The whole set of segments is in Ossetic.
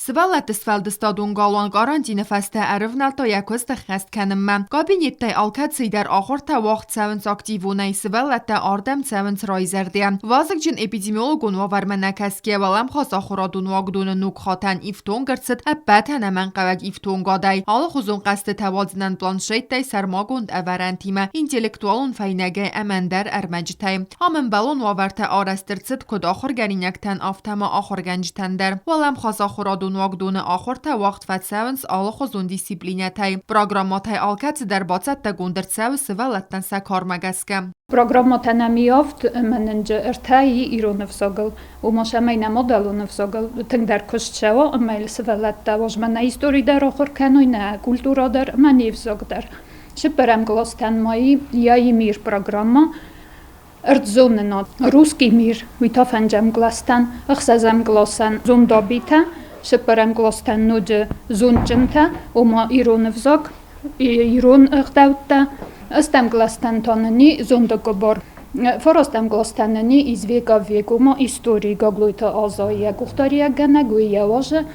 Сывӕллӕтты сфӕлдыстадон галуан карантины фӕстӕ ӕрывнӕлдта йӕ куыст ӕххӕст кӕнынмӕ. Кабинеттӕй алкӕцыйы дӕр ахуыртӕ уагъд цӕуынц активонӕй, сывӕллӕттӕ ардӕм цӕуынц райзӕрдӕйӕ. Вазыгджын эпидемиологон уавӕрмӕ нӕ кӕсгӕ, уӕлӕмхас ахуырадон уагдоны ног хатӕн ифтонг ӕрцыд ӕппӕт ӕнӕмӕнгхъӕуӕг ифтонгадӕй, алыхуызон хъӕзтытӕ уадзынӕн планшеттӕй, сӕрмагонд ӕвӕрӕнтимӕ, интеллектуалон фӕйнӕгӕй ӕмӕ ӕндӕр ӕрмӕджытӕй. Ам ӕмбӕлон уавӕртӕ арӕзт ӕрцыд куыд ахуыргӕнинӕгтӕн, афтӕ ма ахуыргӕнджытӕн дӕр. Уӕлӕмхас ахуырадон уагдоны ахуыртӕ уагъд фӕцӕуынц алыхуызон дисциплинӕтӕй. Программӕтӕй алкӕцыдӕр бацӕттӕгонд ӕрцӕуы сывӕллӕттӕн сӕ кармӕ гӕсгӕ. Программӕтӕ нӕм иавд ӕмӕ нын ӕртӕйы ирон ӕвзагыл, ома цӕмӕй нӕ мадӕлон ӕвзагыл тынгдӕр куыст цӕуа ӕмӕ йыл сывӕллӕттӕ уозмӕ нӕ истори дӕр ахуыр кӕной, нӕ культурӕ дӕр ӕмӕ не взаг дӕр. Цыппӕрӕм къластӕн ма и Я мир программӕ ӕрдззонынад Русский мир, уый та фӕндзӕм къластӕн, ӕхсӕзӕм къласӕн зондабитӕ, цыппӕрӕм къластӕн ноджы зондджынтӕ, ома ирон ӕвзаг, ирон ӕгъдӕуттӕ, ӕстӕм къластӕн та нын и зонды къуыбар. Фарастӕм къластӕн нын и из века в век, ома истори Гаглойты Азайы йӕ къухдариуӕггӕнӕг, уый йӕ уазы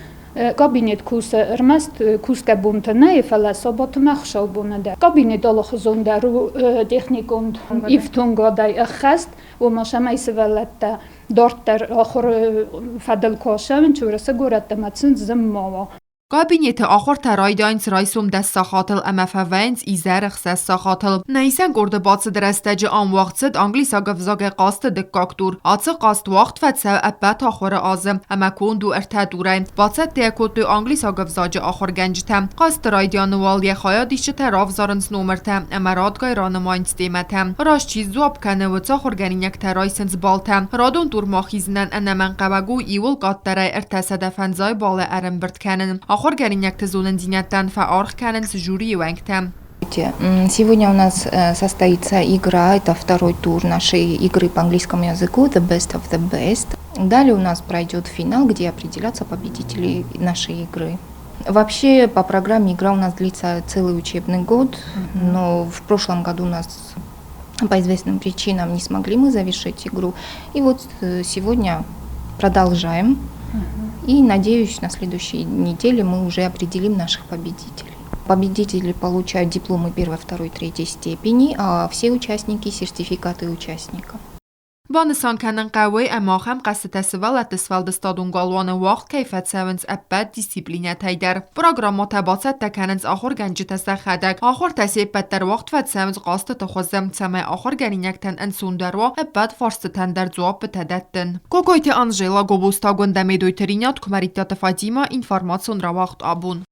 Кабинет кусы ӕрмӕст кусгӕ бонты нӕ, фӕлӕ сабатмӕ хуыцаубоны дӕр. Кабинет алыхуызон дӕр у техникон ифтонгадӕй ӕххӕст, уымӕ цӕмӕй сывӕллӕттӕ дарддӕр ахуыры фӕдыл куы ацӕуынц Уырысы горӕттӕм, ӕмӕ сын зын ма уа. Кабинеты ахуыртӕ райдайынц райсом 10 сахатыл ӕмӕ фӕвӕййынц изӕры 6 сахатыл. Нӕ исӕн къорды бацыды рӕстӕджы ам уагъд цыд англисаг ӕвзагӕй хъазты дыккаг тур. Ацы хъазт уагъд фӕцӕуы ӕппӕт ахуыры азы ӕмӕ конд у ӕртӕ турӕй. Бацӕттӕ йӕ кодтой англисаг ӕвзаджы ахуыргӕнджытӕ. Хъазты райдианы уал йӕ хайадисджытӕ равзарынц номыртӕ ӕмӕ радгай ранымайынц темӕтӕ. Раст чи сдзуапп кӕны, уыцы ахуыргӕнинӕгтӕ райсынц баллтӕ. Радон турмӕ ахизынӕн ӕнӕмӕнгхъӕуӕг у иуыл къаддӕрӕй 350 баллы ӕрӕмбырд кӕнын. Ахуыргӕнинӕгты зонындзинӕдтӕн фӕаргъ кӕнынц жюрийы уӕнгтӕ. Сегодня у нас состоится игра, это второй тур нашей игры по английскому языку The Best of the Best. Далее у нас пройдет финал, где определятся победители нашей игры. Вообще по программе игра у нас длится целый учебный год, но в прошлом году у нас по известным причинам не смогли мы завершить игру. И вот сегодня продолжаем. И надеюсь, на следующей неделе мы уже определим наших победителей. Победители получают дипломы первой, второй, третьей степени, а все участники – сертификаты участника. Банысан кӕнын хъӕуы, ӕмӕ ахӕм хъӕзтытӕ сывӕллӕтты сфӕлдыстадон галуаны уагъд кӕй фӕцӕуынц ӕппӕт дисциплинӕтӕй дӕр. Программӕтӕ бацӕттӕ кӕнынц ахуыргӕнджытӕ сӕхӕдӕг. Ахуыртӕ се ппӕт дӕр уагъд фӕцӕуынц хъазтыты хуызы, цӕмӕй ахуыргӕнинӕгтӕн ӕнцондӕр уа ӕппӕт фарстытӕн дӕр дзуаппытӕ дӕттын. Кокойты Анжела, Гобозты Агуындӕ, Медойты Ринат, Куымӕридтаты Фатимӕ, информацион рауагъд абон.